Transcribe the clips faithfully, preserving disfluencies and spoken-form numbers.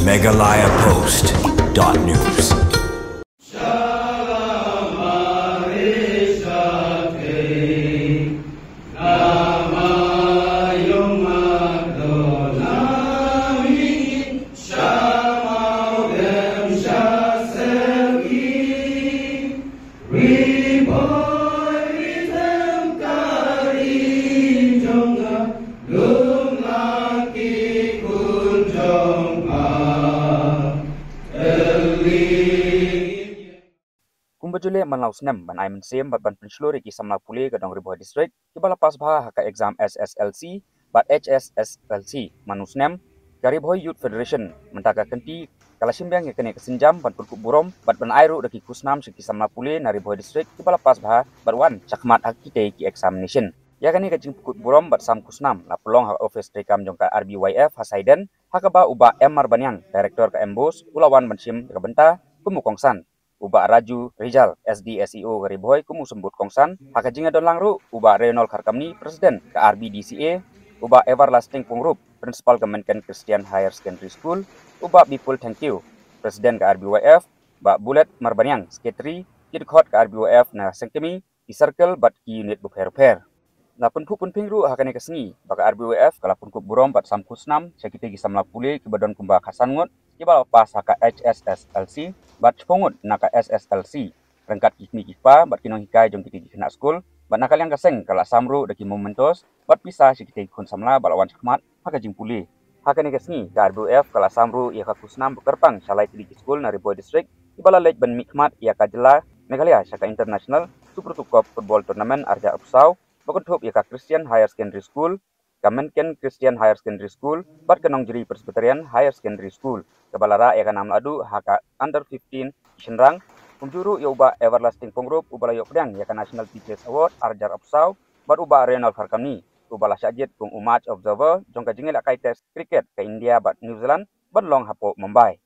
Meghalaya Post dot news. Kumba ju leh man la u snem ban ai mynsiem bad ban pynshlur ïa ki samla pule ka dong Ri Bhoi District kiba la pass bha ha ka exam S S L C bad H S S L C man u snem, ka Ri Bhoi Youth Federation mynta ka kynti ka la shim biang ïa kane ka sienjam ban pynkup burom bad ban ai ruh da ki khusnam sha ki samla pule na Ri Bhoi District kiba la pass bha bad wan shakhmat ha kitei ki examination. Ïa kane ka jingpynkup burom bad sam khusnam la pynlong ha office treikam jong ka R B Y F ha Saiden, ha kaba u Bah M Marbaniang, director ka MBOSE, u la wan ban shim ïa ka bynta kum u kongsan, u Bah Raju Rijal, S D S E O ka Ri Bhoi, kum u symbud kongsan, ha ka jingïadon lang ruh u Bah Reynold Kharkamni, president ka R B D C A, u Bah Everlasting Pongrup, principal ka Menken Christian Higher Secondary School, u Bah Bipul Thangkhiew, president ka R B Y F, Bah Bullet Marbaniang, secretary, ki dkhot ka R B Y F na Sengkmie, ki circle bad ki unit bapher bapher. La pynphuh pynphieng ruh ha kane ka sngi ba ka R B Y F ka la pynkup burom bad sam khusnam sha kitei ki samla pule kiba don kumba khatsan ngut kiba la pass ha ka H S S L C bad shiphew ngut na ka S S L C, ryngkat ki kmie ki kpa bad ki nonghikai jong kitei ki khynnah skul, bad na ka liang ka seng ka la sam ruh da ki mementos bad pisa sha kitei ki khun samla ba la wan shakhmat ha ka jingpule. Ha kane ka sngi ka R B Y F ka la sam ruh ïa ka khusnam ba kyrpang sha lai tylli ki skul na Ri Bhoi District kiba la leit ban mihkhmat ïa ka jylla Meghalaya sha ka International Super Two Cup Football Tournament arhajar arphew saw, ba kynthup ïa ka Christian Higher Secondary School, ka Menken Christian Higher Secondary School bad ka Nongjri Presbyterian Higher Secondary School, kaba la rah ïa ka nam la duh ha ka under fifteen shynrang, kumjuh ruh ïa u Bah Everlasting Pongrup uba la ïoh pdiang ïa ka National Teachers Award arhajar arphew saw, bad u Bah Reynold Kharkamni uba la shah jied kum u match observer jong ka jingïalehkai test cricket ka India bad New Zealand ban long hapoh Mumbai.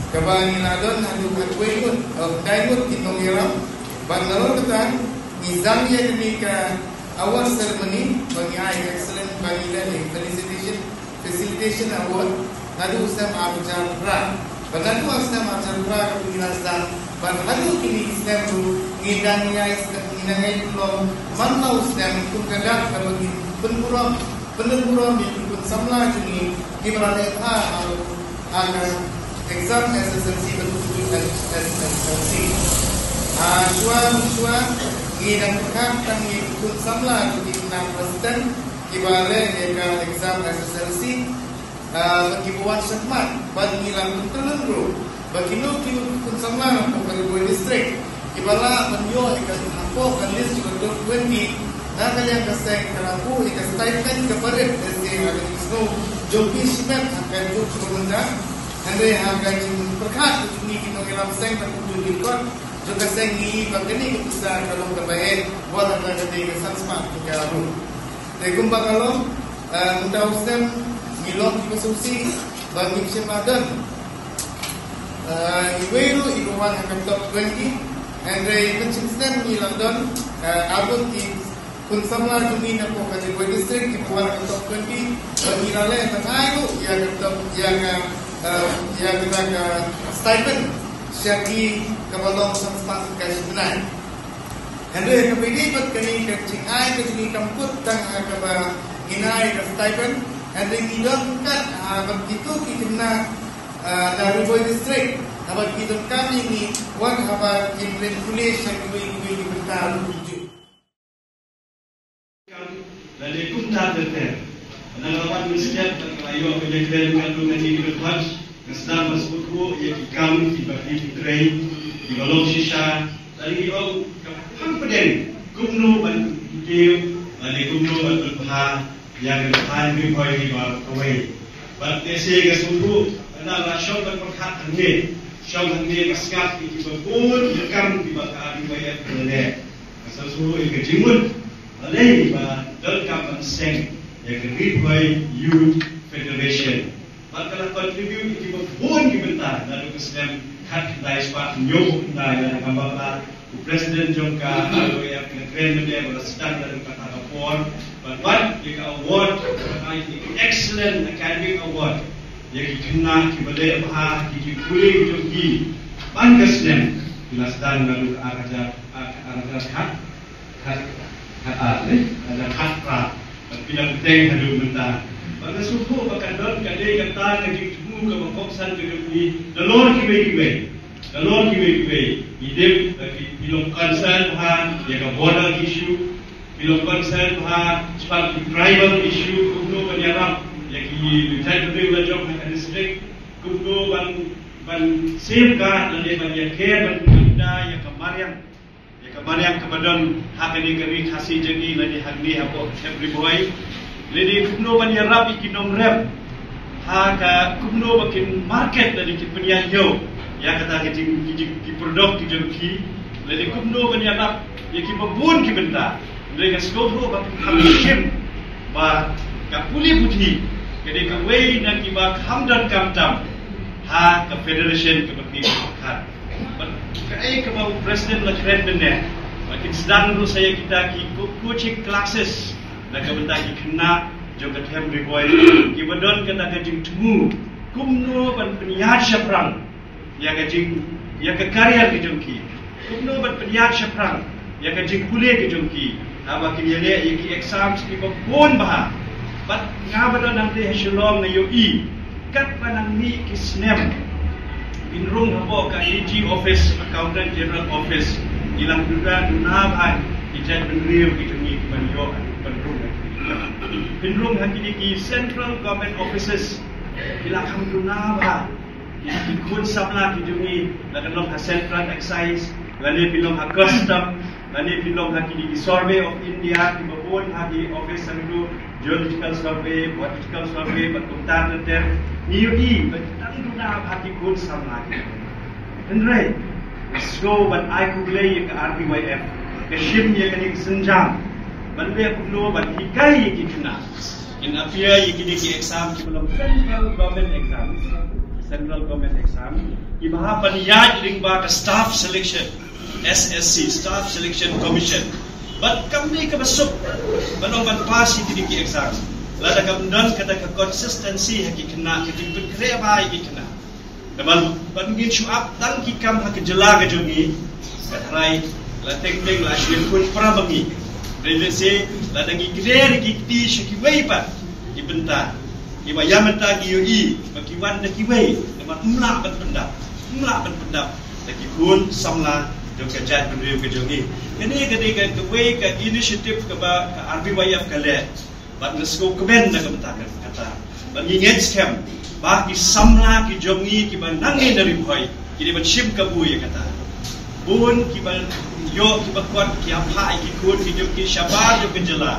Kaba ngi la don haduh katwei ngut, eh, khyndai ngut ki nongïalam. Bad nalor kata ngi sdang ïa kane ka award ceremony ba ngi ai excellent, ba ngi leh felicitation, facilitation award naduh u snem arhajar phra. Bad naduh u snem arhajar phra ka ngi la sdang bad haduh kine ki snem ruh ngi dang ïai, ngi dang ïai pynlong man la u snem kum ka dak kaba ngi pynburom, pynburom ïa ki khun samla jong ngi kiba la leh bha ha ka exam S S L C bad u H S S L C. Ah, shuwa shuwa ngi dang pyrkhat tang ïa ki khun samla jong ngi na Western kiba leh ïa ka exam S S L C. Ah, ba ki wan shakhmat, ba ngi la pyntyllun ruh ba kino kino ki khun samla na ka Ri Bhoi District kiba lah ban ïoh ïa ka, hapoh ka list jong ka top twenty, na ka liang ka seng ka la buh ïa ka stipend kaba rit, ïa ka sngew jong ki shimet ha ka juk jong ka mynta. Hynrei ha ka jingpyrkhat jong ngi ki nongïalam seng bad kumjuh ki kot jong ka seng ngi i ba kane ka pisa ka long kaba eh, wat haba ka dei ka san spah tyngka ruh. Te kumba ka long, eh, mynta u snem ngi long kiba sngewsih ba ngi shym la don, eh, iwei ruh iba wan ha ka top twenty. Hynrei mynshem snem ngi la don, eh, arngut ki khun samla jong ngi napoh ka Ri Bhoi District kiba wan ha ka top twenty. Ba ngi la leh bynta ruh ïa ka top, ïa ka, eh, ïa ka, ka stipend Siang ki kaba long samstang ka jingpynai. Hynrei kaba ïadei bad kane ka jingai ka jingkam kut tang ha kaba ngi ai ka stipend. Hynrei ngi don kat ha bad kitu ki khynnah, ah, da Ri Bhoi District haba ki donkam ïa ngi wan haba ki pynleit pule sha kiwei kiwei ki bynta ruh. Lane kumta ter ter. Nang lawan ngi step nang la ïoh ka jingkren ka tu ka jingkren hot. Nga sdang ba sngewthuh ïa ki kam kiba ki trei kiba long shisha. Lane ngi ong ka phang pdeng kumno ban kiew lane kumno ban pynbha ïa ka thaiñ Ri Bhoi kiba kawei. Bad te se ka sngewthuh nang la shong ban pyrkhat hangne shong hangne ka sngap kiba bun ïa kam kiba ka Ri Bhoi ïa ka leh. Ka sngewthuh ïa ka jingmut balei ba donkam ban seng ïa ka Ri Bhoi Youth Federation. Bad ka la contribute ïa kiba bun ki bynta naduh ka snem khatkhyndai spah hynñiewphew khyndai lada kam bakla u president jong ka R Y F ka kren mynne ba la sdang naduh kata ka por. Bad wat ïa ka award, ka excellent academic award ïa ki khynnah kiba leh bha ki jingpule ki jong ki. Ban ka snem ki la sdang naduh ka ar hajar, ar hajar khat Khat, khat ar, eh, ada khat pra. Bad phi la bteng haduh mynta. Bad nga sngewthuh ba ka don ka dei kata ka jingthmu kaba kongsan ka jong phi. Nalor kiwei kiwei. Nalor kiwei kiwei. Ngi tip ba phi, phi long concern bha ïa ka border issue. Phi long concern bha shaphang ki tribal issue kumno ban ïarap ïa ki jait bynriew la jong ha ka district. Kumno ban, ban safeguard lane ban ïa care ban ïa ka mariang. Ïa ka mariang kaba don ha kane ka ri Khasi jong ngi lane hangne hapoh Ri Bhoi. Lane kumno ban ïarap ïa ki nongrep ha ka kumno ba kin market lane kin pynïaid ïew ïa kata ka jing ki jing ki product ki jong ki. Lane kumno ban ïarap ïa kiba bun ki bynta. Lane ka sngewthuh ba kin kham shim ba ka pule puthi ka dei kawei na kiba kham donkam tam ha ka federation kaba ki khat. Bad kaei kaba u president la kren mynne ba kin sdang ruh sa ïa kita ki co- coaching classes na ka bynta ki khynnah jong ka them Ri Bhoi kiba don kata ka jingthmu kumno ban pynïaid shaphrang ïa ka jing ïa ka career ka jong ki. Kumno ban pynïaid shaphrang ïa ka jingpule ka jong ki. Haba kin ïaleh ïa ki exams kiba bun bha. Bad nga ba don nangta ha Shillong nga ïohi katba nang mih ki snem. Pynrung hapoh ka A G office, Accountant General Office. Ngi la duna duna bha ki jait bynriew ki jong ngi kiban ïoh pynrung. Pynrung ha kine ki central government offices. Ngi la kham duna bha ki khun samla ki jong ngi, la ka long ha Central Excise, lane phi long ha Custom, lane phi long ha kine ki Survey of India, kiba bun ha ki office, Geological Survey, Botanical Survey, bad kumta ter ter. Ngi ïohi ba ki tang duna bha ki khun samla ki. Hynrei nga sngew ban ai khublei ïa ka R B Y F ka shim ïa kane ka sienjam ban leh kumno ban hikai ïa ki khynnah kin appear ïa kine ki exam kiba long central government exam. Central government exam kiba hap ban ïaid lyngba ka staff selection, S S C, Staff Selection Commission. Bad kam dei kaba suk ban ong ban pass ïa kine ki exam lada kam don kata ka consistency ha ki khynnah, ka jingpynkhreh bha ïa ki khynnah. Namar ban ngin shu ap tang ki kam ha ka jylla ka jong ngi, ka tharai la teng teng la shu ïakhun para ba ngi. Dei lehse lada ngi kner ki kti sha kiwei pat ki bynta kiba ïa mynta ngi ïohi ba ki wan da kiwei, namar ym lah ban pyndap, ym lah ban pyndap da ki khun samla jong ka jaitbynriew ka jong ngi. Kane ka dei ka kawei ka initiative kaba ka R B Y F ka leh. Bad nga sngewkmen na ka bynta kata. Bad ngi ngeit skhem ba ki samla ki jong ngi kiba nang ngi na Ri Bhoi ki dei ban shim kabu ïa kata. Bun kiba ïoh kiba kot ki ap ha ki khun ki jong ki shabar jong ka jylla.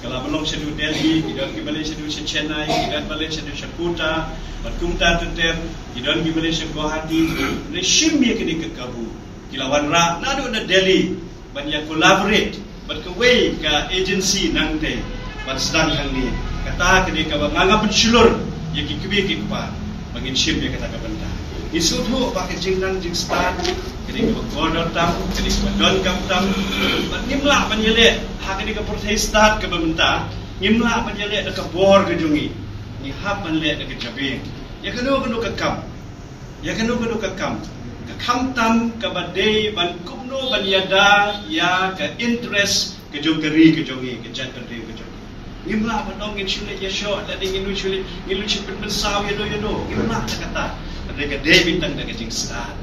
Ka la ba long sha New Delhi, ki don kiba leit sha Chennai, ki don ba leit sha Kota, bad kumta ter ter, ki don kiba leit sha Guwahati. Ngi shim ïa kane ka kabu. Ki la wanrah naduh na Delhi ban ïa collaborate bad kawei ka agency nangtei ban sdang hangne. Kata ka dei kaba nga nga pynshlur ïa ki kmie ki kpa ba ngin shim ïa kata ka bynta. Ngi sngewthuh ba ka jingnang jingstad ka dei kaba kordor tam, ka dei kaba donkam tam. Bad ngim lah ban ïaleh ha ka dei ka pyrthei stad kaba mynta. Ngim lah ban ïaleh da ka bor ka jong ngi. Ngi hap ban leh da ka jabieng. Ïa kano kano ka kam. Ïa kano kano ka kam, ka Khamtam kaba dei ban kumno ban ïada ïa ka interest ka jong ka ri ka jong ngi, ka jaitbynriew ka jong ngi. Ngim lah ban ong ngin shu leit ïashoh, lane ngin lut shu leit, ngin lut shu pynmynsaw ïa do ïa do. Ngim lah da kata. Hynrei ka dei beit tang da ka jingstad.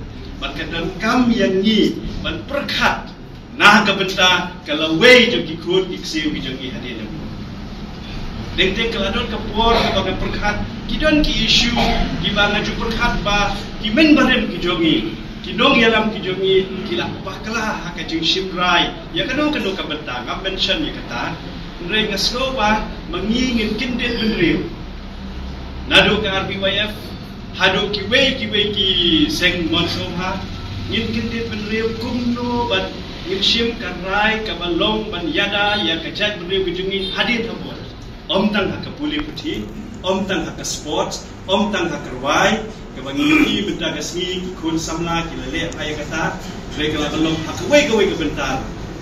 Bad ka donkam ïa ngi ban pyrkhat na ka bynta ka lawei jong ki khun ki ksiew ki jong ngi hadien nangno. Teng teng ka la don ka por kaba nga pyrkhat, ki don ki issue kiba nga ju pyrkhat ba ki mynbarim ki jong ngi, ki nongïalam ki jong ngi, ki la bakla ha ka jingshim rai ïa kano kano ka bynta, ngam mention ïa kata. Hynrei nga sngew ba ma ngi ngin kyndit bynriew naduh ka R B Y F haduh kiwei kiwei ki seng mon sngewbha, ngin kyndit bynriew kumno ban ngin shim ka rai kaba long ban ïada ïa ka jaitbynriew ka jong ngi hadien habud. Ym tang ha ka pule puthi, ym tang ha ka sports, ym tang ha ka rwai, kaba ngi ïohi mynta ka sngi ki khun samla ki la leh bha ïa kata. Hynrei ka la ban long ha kawei kawei ka bynta.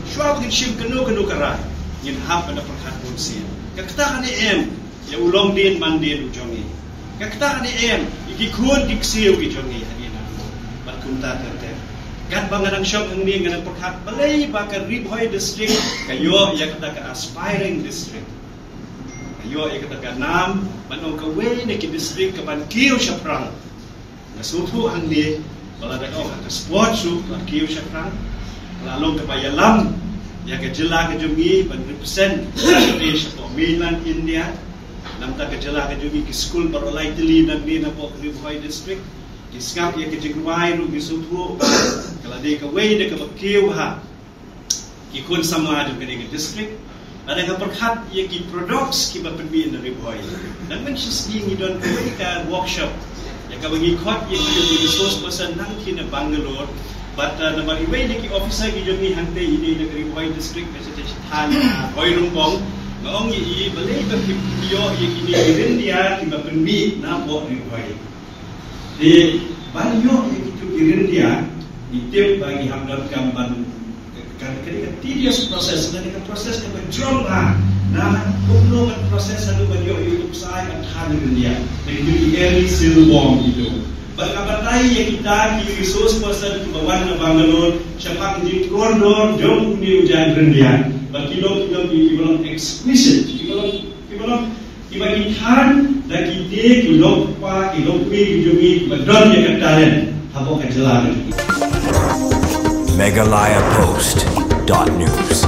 Shuwa ba ngin shim kano kano ka rai, ngin hap ban da pyrkhat bun sien. Ka kata ne em ïa u long dien man dien u jong ngi. Ka kata ne em ïa ki khun ki ksiew ki jong ngi hadien nangno. Bad kumta ter ter. Katba nga dang shong hangne nga dang pyrkhat balei ba ka Ri Bhoi District ka ïoh ïa kata ka aspiring district. Ka ïoh ïa kata ka nam ban ong kawei na ki district kaban kiew shaphrang. Nga sngewthuh hangne ba lada ka ong ha ka sports ruh ka kiew shaphrang, ka la long kaba ïalam ïa ka jylla ka jong ngi ban represent ka desh hapoh mainland India. Namar ka jylla ka jong ngi ki skul baroh lai tylli nangne napoh ka Ri Bhoi District. Ki sngap ïa ka jingrwai ruh ngi sngewthuh ba ka la dei kawei na kaba kiew ha ki khun samla jong kane ka district. Lada nga pyrkhat ïa ki products kiba pynmih na Ri Bhoi, dang mynshwa sngi ngi don kawei ka workshop ïa kaba ngi khot ïa ki resource person nang ki na Bangalore. Bad uh, namar iwei na ki officer ki jong ngi hangtei ine na Ri Bhoi District ka sha sha than Bhoi Rungbong, nga ong ïa i balei ba ki ïoh ïa kine ki ryndia kiba pynmih napoh Ri Bhoi. Te ban ïoh ïa kitu ki ryndia, ngi tip ba ngi hap donkam ban ka, ka, ka, ka tedious process, lane ka process kaba jrong bha. Na kumno ban process haduh ban ïoh ïa u nuksa ban than ryndia. Te kitu ki early silkworm kitu. Bad nga batai ïa kita ki resource person kiba wan na Bangalore shaphang jingkordor jong une u jait ryndia. Bad ki long, ki long, ki long exquisite, ki long, ki long Kiba ngi than da kine ki lok kpa ki lok kmie ki jong ngi kiba don ïa ka talent hapoh ka jylla ka jong ngi. Meghalaya Post dot news.